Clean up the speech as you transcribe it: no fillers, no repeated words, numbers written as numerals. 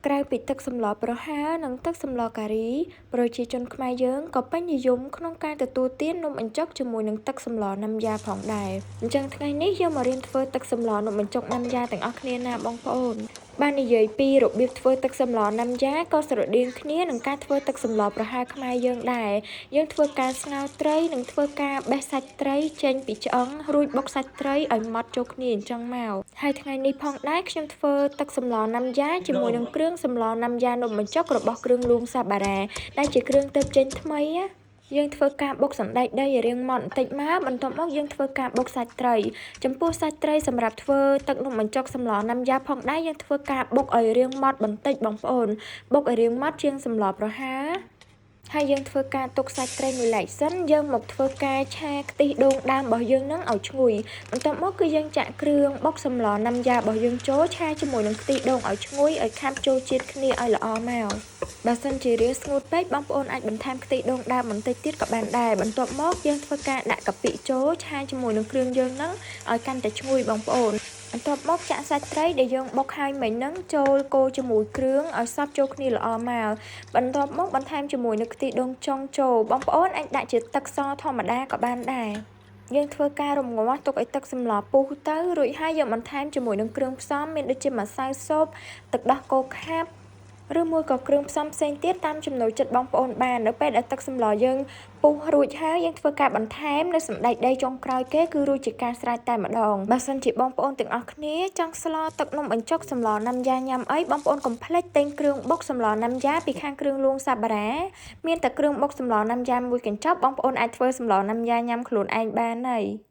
ក្រៅពីទឹកសម្លប្រហើរនិងទឹកសម្លការីប្រជាជនខ្មែរយើងក៏ពេញនិយមក្នុងការទទួលទាននំបញ្ចុកជាមួយនឹងទឹកសម្លណាំយ៉ាផងដែរអញ្ចឹងថ្ងៃនេះយើងមករៀនធ្វើទឹកសម្លនំបញ្ចុកណាំយ៉ាទាំងអស់គ្នាណាបងប្អូនបាននិយាយពីរបៀបធ្វើទឹកសម្លណាំយ៉ាក៏ស្រដៀងគ្នានឹងការធ្វើទឹកសម្លប្រហើរខ្មែរយើងដែរយើងធ្វើការស្ងោរត្រីនិងធ្វើការបេះសាច់ត្រីចេញពីឆ្អឹងរួចបុកសាច់ត្រីឲ្យម៉ត់ចូលគ្នាអញ្ចឹងមកហើយថ្ងៃនេះផងដែរខ្ញុំធ្វើទឹកសម្លណាំយ៉ាជាមួយនឹងគ្រឿងសម្លណាំយ៉ានំបញ្ចុករបស់គ្រឿងលួងសាបារ៉ាដែលជាគ្រឿងទើបចេញថ្មីណាយើងធ្វើការបុកសណ្តែកដីឲ្យរាងម៉ត់បន្តិចមកបន្ទាប់មកយើងធ្វើការបុកសាច់ត្រីចំពោះសាច់ត្រីសម្រាប់ធ្វើទឹកនំបញ្ចុកសម្លណាំយ៉ាផងដែរយើងធ្វើការបុកឲ្យរាងម៉ត់បន្តិចបងប្អូនបុកឲ្យរាងម៉ត់ជាងសម្លប្រហើរហើយយើងធ្វើការទុកសាច់ត្រីមួយឡែកសិនយើងមកធ្វើការឆាខ្ទិះដូងដើមរបស់យើងនឹងឲ្យឈ្ងុយបន្ទាប់មកគឺយើងចាក់គ្រឿងបុកសម្លណាំយ៉ារបស់យើងចូលឆាជាមួយនឹងខ្ទិះដូងឲ្យឈ្ងុយឲ្យខាប់ចូលជាតិគ្នាឲ្យល្អមកបើសិនជារាងស្ងួតពេកបងប្អូនអាចបន្ថែមខ្ទិះដូងដើមបន្តិចទៀតក៏បានដែរបន្ទាប់មកយើងធ្វើការដាក់កាពិចូលឆាជាមួយនឹងគ្រឿងយើងនឹងឲ្យកាន់តែឈ្ងុយបងប្អូនបន្ទាប់មកចាក់សាច់ត្រីដែលយើងបុកហើយមិញហ្នឹងចូលកូរជាមួយគ្រឿងឲ្យសព្វចូលគ្នាល្អមកបន្ទាប់មកបន្ថែមជាមួយនឹងខ្ទិះដូងចុងចូលបងប្អូនអាចដាក់ជាទឹកសធម្មតាក៏បានដែរយើងធ្វើការរំងាស់ទុកឲ្យទឹកសម្លពុះទៅរួចហើយយើងបន្ថែមជាមួយនឹងគ្រឿងផ្សំមានដូចជាម្សៅស៊ុបទឹកដោះគោខាប់ឬមួយក៏គ្រឿងផ្សំផ្សេងទៀតតាមចំណូលចិត្តបងប្អូនបាននៅពេលដែលទឹកសម្លយើងពុះរួចហើយយើងធ្វើការបន្ថែមនៅសណ្តែកដីចុងក្រោយគេគឺរួចជាការស្រេចតែម្ដងបើសិនជាបងប្អូនទាំងអស់គ្នាចង់ស្លទឹកនំបញ្ចុកសម្លណាំយ៉ាញ៉ាំអីបងប្អូនកុំភ្លេចទិញគ្រឿងបុកសម្លណាំយ៉ាពីខាងគ្រឿងលួងសាបារ៉ាមានតែគ្រឿងបុកសម្លណាំយ៉ាមួយកញ្ចប់បងប្អូនអាចធ្វើសម្លណាំយ៉ាញ៉ាំខ្លួនឯងបានហើយ។